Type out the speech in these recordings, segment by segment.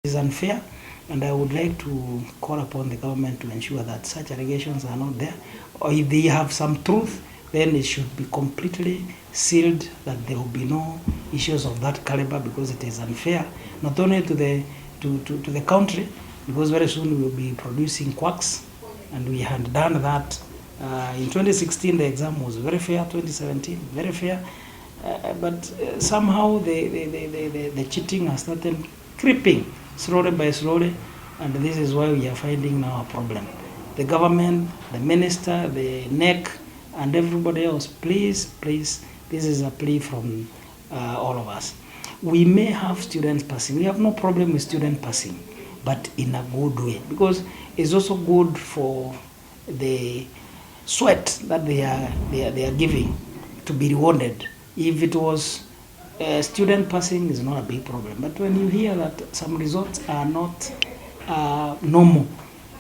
Is unfair, and I would like to call upon the government to ensure that such allegations are not there, or if they have some truth, then it should be completely sealed, that there will be no issues of that caliber, because it is unfair not only to the country, because very soon we will be producing quacks, and we had done that in 2016. The exam was very fair, 2017 very fair, but somehow the cheating has started creeping slowly by slowly, and this is why we are finding now a problem. The government, the minister, the KNEC, and everybody else, please, please, this is a plea from all of us. We may have students passing. We have no problem with student passing, but in a good way, because it's also good for the sweat that they are giving to be rewarded. If it was student passing is not a big problem, but when you hear that some results are not normal,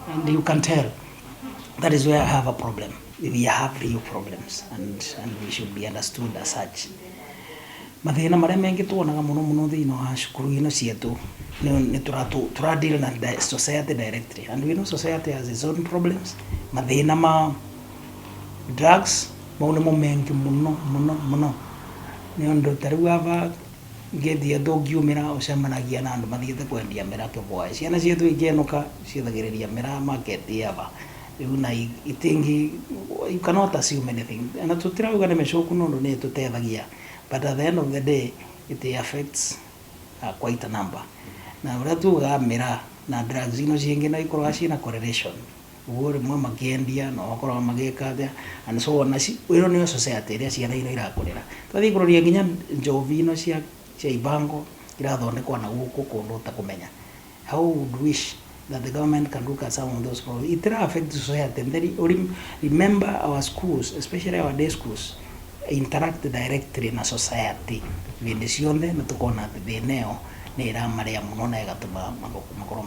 and you can tell, that is where I have a problem. We have real problems, and we should be understood as such. Mathĩna marĩa mengĩ tuonaga mũno mũno thĩinĩ wa cukuru ino cietũ nĩ tũra deal na society directly, and we know society has its own problems. Mathĩna ma drugs mau nĩmo mengĩ mũno mũno mũno, nĩ ũndũ ta rĩu aba ngĩthiĩ tũngiumĩra ũcemanagia na andũ mathiĩte kwendia mĩraa kĩbwaĩ. Ciana cietũ ikĩenũka ciethagĩrĩria mĩraa market aba rĩu na itingi, you cannot assume anything, na tũtirauga nĩ mĩcoku nĩ ũndũ nĩ ĩtũteithagia, but at the end of the day it affects quite a number. Na ũrĩa tugaga mĩraa na drugs ino cingĩ no ikoragwo ciĩna correlation, ũguo rĩmwe makĩendia no makoragwo magĩka atĩa and so on. Na ĩno nĩyo society ĩrĩa ciana ino irakũrĩra. Twathiĩ kũroria nginya njovi ino cia ibango irathondekwo na gũkũ kũndũ ũtakũmenya. How would wish that the government can look at some of those problems. It affect society. And then remember, our schools, especially our day schools, interact directly na society hĩndĩ ciothe, na tukona atĩ thĩna ĩyo nĩ ĩramarĩa mũno na ĩgatũma makorwo